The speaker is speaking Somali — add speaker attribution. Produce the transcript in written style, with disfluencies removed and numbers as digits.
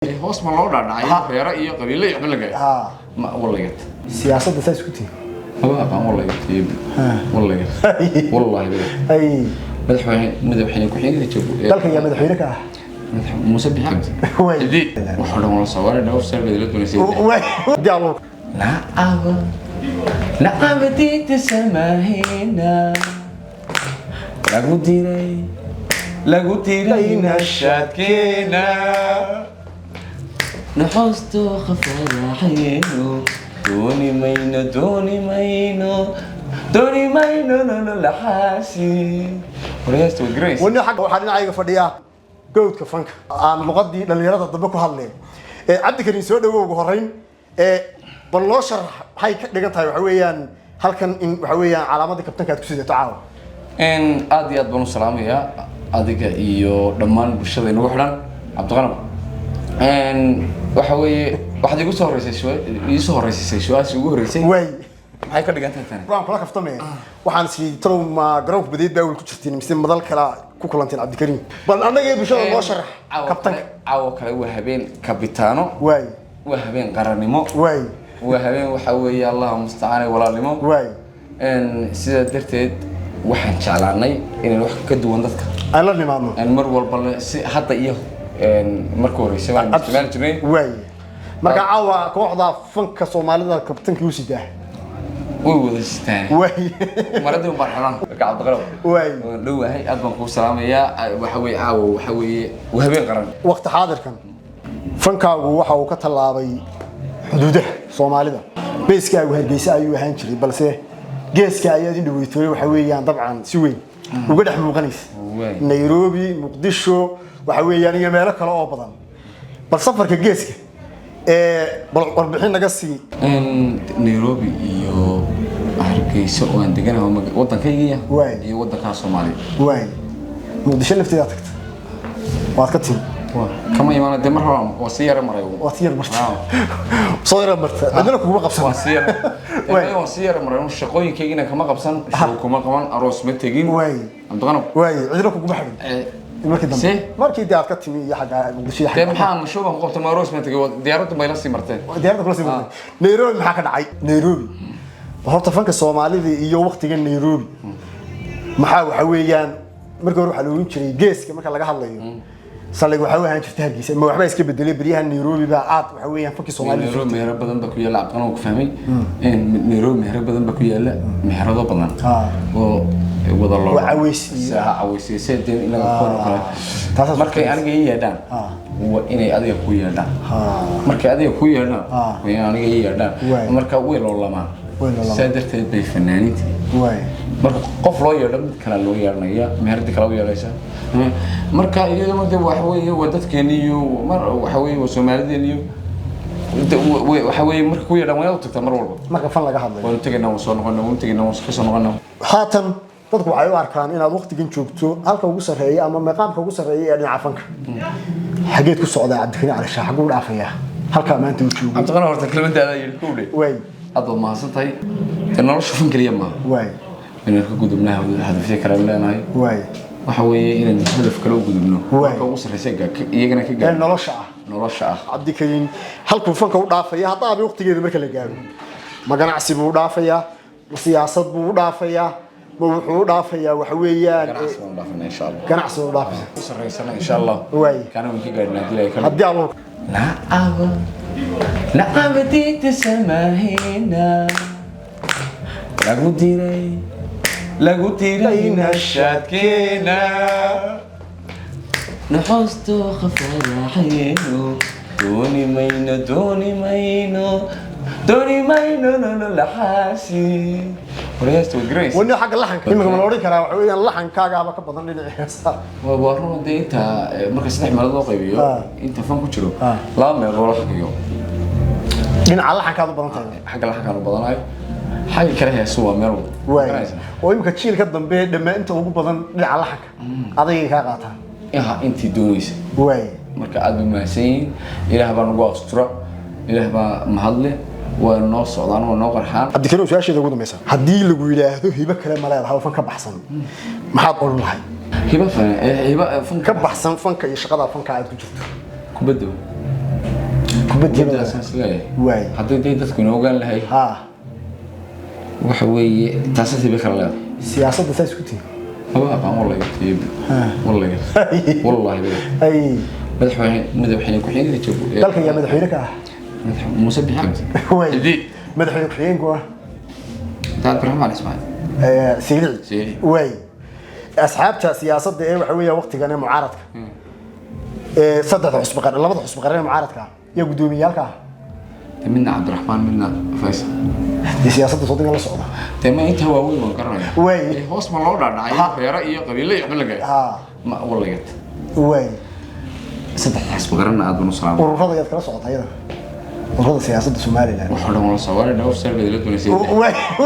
Speaker 1: Hoos ma loo dhaadhacay reero iyo qabiilo iyo waxba la gaadhay? Ma wallagat.
Speaker 2: Siyaasadda saas ku tihi?
Speaker 1: Maba aqaan wallagat iyo wallagat, wallahi billahi.
Speaker 2: Ay.
Speaker 1: Madaxweyne ku-xigeenka joogo
Speaker 2: Dalka ayaa madaxweyne ka ah?
Speaker 1: Muuse Bixi Cabdi.
Speaker 2: Way.
Speaker 1: Hadii waxaa dhan wala soo waray dhawr sar bedela doonaysa.
Speaker 2: Way haddii Allahu
Speaker 1: Nacaba nacabadiinta samahina lagu diray, lagu diray nashaadkeena, naxoosto khafaraxayno, dooni mayno, dooni mayno, dooni mayno nololaxaasi. Waryaasta waad garanaysa.
Speaker 2: Wani xagga waxaa dhinacayga fadhiya gowdka fanka aan luqadii dhalinyarada dambe ku hadleen ee Cabdikariin. Soo dhawow ugu horreyn. Ee bal loo sharax maxay ka dhigan tahay waxa weeyaan halkan in waxa weeyaan calaamadii kabtanka aad ku sidato caawa?
Speaker 1: Aad iyo aad baan u salaamayaa adiga iyo dhammaan bulshada inagu xidhan, Cabdiqanab. Waxa weeye waxaad igu soo horeysay iisoo horreysay su-aashii ugu horreysay.
Speaker 2: Waay.
Speaker 1: Maxay ka dhigan tahay tani?
Speaker 2: Waan kula kaftamaya. Waxaan si talow ma garoonka badeed baa ku jirtiin mise madal kala ku kulanteen? Cabdikariin, bal annaga iyo bulshada loo sharax kabtanka.
Speaker 1: Caawo kale waa habeen kabitaano.
Speaker 2: Waay.
Speaker 1: Waa habeen qarannimo.
Speaker 2: Waay.
Speaker 1: Waa habeen waxa weeye, Allahu mustacaan, walaalnimo.
Speaker 2: Waay.
Speaker 1: Sidaa darteed waxaan jeclaanay inaan wax ka duwan dadka
Speaker 2: aan la nimaadno.
Speaker 1: Aan mar walba si hadda iyo marka horreysay waan isticmaali jirnay.
Speaker 2: Waay, marka caawa kooxda fanka Soomaalida kabtanka u sidaa?
Speaker 1: Way wada sitaan.
Speaker 2: Waay.
Speaker 1: Maradii baan xidhan marka, Cabdiqalab.
Speaker 2: Waay.
Speaker 1: Waan dhowahay, aad baan kuu salaamayaa. Waxa weeye caawa waxa weeye waa habeen qaran.
Speaker 2: Waqti xaadirkan fankaagu waxa uu ka tallaabay xuduudaha Soomaalida. Beyskaagu Hargeysa ayuu ahaan jiray, balse geeska ayaad in dhaweytooy waxa weeyaan dabcan si weyn uga dhex muuqanaysa.
Speaker 1: Waay.
Speaker 2: Nairobi, Muqdisho waxa weeyaan iyo meelo kale oo badan. Bal safarka geeska ee bal warbixin naga sii.
Speaker 1: Nairobi iyo Hargeysa oo aan deganahay waddankaygiya
Speaker 2: Waay.
Speaker 1: iyo waddankaa Soomaaliya.
Speaker 2: Waay, Muqdisho lafteeda tagta, waad ka timi?
Speaker 1: Kama imaana dee, mar hore waa si yara maray.
Speaker 2: Waad si yar marta, soo yar marta, cidina kuguma qabsan.
Speaker 1: Waa si yar.
Speaker 2: Waay.
Speaker 1: Waa si yara maray, shaqooyinkaygina kama qabsan, show kuma qaban, aroos ma tegin.
Speaker 2: Waay.
Speaker 1: Cabdiqanab.
Speaker 2: Waay, cidina kuguma xidhin markii dambe?
Speaker 1: Se?
Speaker 2: Markii dee aad ka timi iyo xagga Muqdisho iyo
Speaker 1: dee
Speaker 2: xagga
Speaker 1: maxaa show baan ku qabtay? Ma aroos ma tegin, diyaaraddu bay la sii marteen.
Speaker 2: Diyaaradda kula sii martay. Nairobi maxaa ka dhacay? Nairobi horta fanka Soomaalida iyo waqtiga Nairobi maxaa waxa weeyaan markii hore waxaa la oran jiray geeska marka laga hadlayo saldhig waxaa u ahaan jirta Hargeysa. Ma waxbaa iska bedelay beryahan? Nairobi baa aad waxa weeyaan fankii Soomaalida.
Speaker 1: Nairobi meherado badan baa ku yaalla, Cabdiqanab, ku fahmay. Nairobi meherado badan baa ku yaalla, meherado badan oo wada loo
Speaker 2: Waa caweys iyo-
Speaker 1: caweysiyse dee inaga kuwan oo kale.
Speaker 2: Taasaas.
Speaker 1: Markay aniga ii yeedhaan waa inay adiga ku yeedhaan. Markay adiga ku yeedhaan waa inay aniga ii yeedhaan.
Speaker 2: Waay.
Speaker 1: Marka way loolamaan.
Speaker 2: Way loolamaan.
Speaker 1: Sidaa darteed bay fanaaniintii
Speaker 2: waay
Speaker 1: marka qof loo yeedho mid kale loo yeedhanaya, meheradii kale u yeedhaysa. Marka iyaduna de waxa weeye waa dadkeeni iyo mar waxa weeye waa Soomaalideeni iyo waxa weeye marka ku yeedhaan waa inaad u tagtaa mar walba.
Speaker 2: Marka fan laga hadlayo.
Speaker 1: Waanu tegaynaa, waan soo noqonaa, waanu tegaynaa, waan ka soo noqonaa.
Speaker 2: Haatan dadku waxay u arkaan inaad waqtigan joogto halka ugu sarreeya ama maqaamka ugu sarreeya ee dhinaca fanka. Xageed ku socdaa Cabdikariin Cali Shaah? Xaguu dhaafayaa halkaa maanta uu joogo?
Speaker 1: Cabdiqani, horta kelmadaada yidhi kowdhe.
Speaker 2: Waay.
Speaker 1: Aad baad mahadsan tahay. Dee nolosha fan keliya maaha.
Speaker 2: Waay.
Speaker 1: Inaan ka gudubnaa hadafyo kale leenahay.
Speaker 2: Waay.
Speaker 1: Waxa weeye inaan hadaf kale u gudubno.
Speaker 2: Waay.
Speaker 1: Halka ugu sarreysa iyagana ka
Speaker 2: ee
Speaker 1: gaar
Speaker 2: nolosha ah.
Speaker 1: Nolosha ah.
Speaker 2: Cabdikariin halkuu fanka u dhaafaya haddaaba waqtigeeda marka la gaaro, ma ganacsi buu u dhaafayaa, ma siyaasad buu u dhaafayaa, ma wuxuu u dhaafayaa waxa weeyaan?
Speaker 1: Ganacsi baan dhaafana, insha Allah.
Speaker 2: Ganacsi buu u dhaafaya.
Speaker 1: Ugu sarreysana, insha Allah.
Speaker 2: Waay.
Speaker 1: Kana waan ka gaadhnaa haddii Ilaahay ka
Speaker 2: Haddii Allahu
Speaker 1: nacaba nacabadiinta samahina lagu diray, lagu diray nashaadkeena, naxoosto khafaraxayno, dooni mayno, dooni mayno, dooni mayno nololaxaasi. Waryaasta waad garanaysa.
Speaker 2: Wani xagga laxanka iminka ma la odhan karaa waxa weeyaan laxankaagaaba ka badan dhinaci heesaha?
Speaker 1: Waa run dee, inta marka saddex meelood loo qaybiyo inta fan ku jiro, laba meelood loo xaqiyo.
Speaker 2: Dhinaca laxankaad u badan tahay.
Speaker 1: Xagga laxankaan u badanayo, xagga kale heesu waa meel
Speaker 2: waay
Speaker 1: garanaysa.
Speaker 2: Oo iminka jiilka dambe dhammaan inta ugu badan dhinaca laxanka adagay kaa qaataan.
Speaker 1: Iha intii doonaysa.
Speaker 2: Waay.
Speaker 1: Marka aad bay mahadsan yihiin. Ilaah baa nagu astura, Ilaah baa mahadle, waa noo socdaan, waa noo qarxaan.
Speaker 2: Cabdikariim, su-aasheeda ugu dambeysa: haddii lagu yidhaahdo hibo kale ma leedahay oo fan ka baxsan, maxaad odhan lahay?
Speaker 1: Hiba fan, hiba fan
Speaker 2: ka baxsan fanka iyo shaqada fanka aad ku jirto.
Speaker 1: Kubadda.
Speaker 2: Kubaddiina
Speaker 1: Kubaddaasaan is leeyahay.
Speaker 2: Waay.
Speaker 1: Haddii day dadku inoo ogaan lahay, waxa weeye taasasi bay kala leedahay.
Speaker 2: Siyaasadda saa isku tihi?
Speaker 1: Maba aqaan wallahi, tiib wallahi, wallahi.
Speaker 2: Ay.
Speaker 1: Madaxweyne ku-xigeenka joogo
Speaker 2: Dalka ayaa madaxweyne ka ah?
Speaker 1: Muuse Bixi Cabdi.
Speaker 2: Waay.
Speaker 1: Hadii
Speaker 2: Madaxweyne ku-xigeenku ah?
Speaker 1: Cabdiraxmaan Ismaaciil.
Speaker 2: Saylici.
Speaker 1: Saylici.
Speaker 2: Waay, asxaabta siyaasadda ee waxa weeya waqtigan ee mucaaradka ee saddexda xusbi qaran, labada xusbi qaran ee mucaaradka ah yaa guddoomiyaalka ah?
Speaker 1: Dee midna Cabdiraxmaan, midna Faysal.
Speaker 2: Dee siyaasadda sodonka la socda.
Speaker 1: Dee ma intaa waaweyn waan garanaya.
Speaker 2: Waay.
Speaker 1: Ee, hoos ma loo dhaadhacay reero iyo qabiilo iyo waxba la gaari. Ma wallahi.
Speaker 2: Waay.
Speaker 1: Saddexdaas xisbi qaranna aad baan u salaamay.
Speaker 2: Ururada yaad kala socota iyada, ururada siyaasadda Somaliland?
Speaker 1: Waxoo dhan wala soo waara dhawr sar bay la doonaysay.
Speaker 2: Waay.